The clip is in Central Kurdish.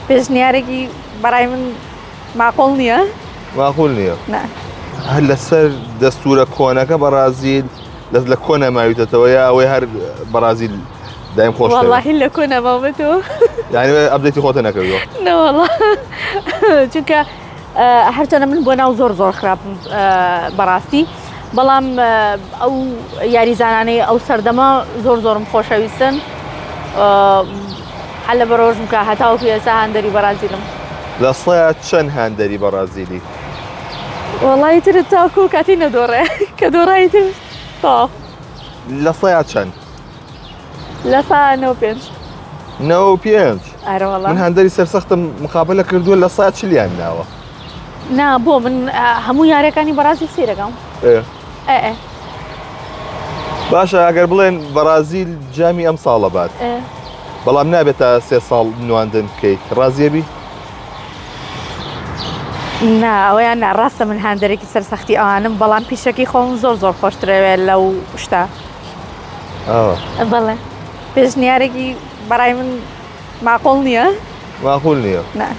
پێشنیارێکی بەڕای من ماقۆڵ نییە. ماقول نییە. نا. هەر لەسەر دەستورە کۆنەکە بەڕازیل لە لە کۆنە ماویتەتەوە یا ئەوەی هەر بەڕازیل دایم خۆش وەڵاهی لە کۆنە ماومەتەوە. یعنی update ی خۆتە نەکردووە. نەوەڵا چونکە هەرچەنە من بۆ ناو زۆر زۆر خراپم بەڕاستی بەڵام ئەو یاریزانانەی ئەو سەردەمە زۆر زۆرم خۆشەویستن هەر لە بەرۆژم کە هەتاوەکو ئێستا هاندەری بەرازیلم. لە سەیا چەند هاندەری بەڕازیلی؟ وەڵی تر تاکو کاتی نەدۆڕێ کە دۆڕای تر تەواو. لە سەیا چەند؟ لە سا 95. 95؟ ئەرە وەڵا. من هاندەری سەرسەختم مقابلە کردووە لە سا چلیان ناوە. نا بۆ من هەموو یاریەکانی بەڕازیل سەیرەکەم. ئێ. ئێ ئێ. باشە ئەگەر بڵێن بەڕازیل جامی ئەم ساڵە بات بەڵام نابێت تا سێ ساڵ نواندن بکەیت ڕازیە بی؟ نا ئەوەیان نا ڕاستە من هاندەرێکی سەرسەختی ئەوانم بەڵام پیشەکەی خۆم زۆر زۆر خۆشترەوێت لەو شتە بەڵێ پێشنیارێکی بەڕای من ماقۆڵ نییە ماقول نییە. نا.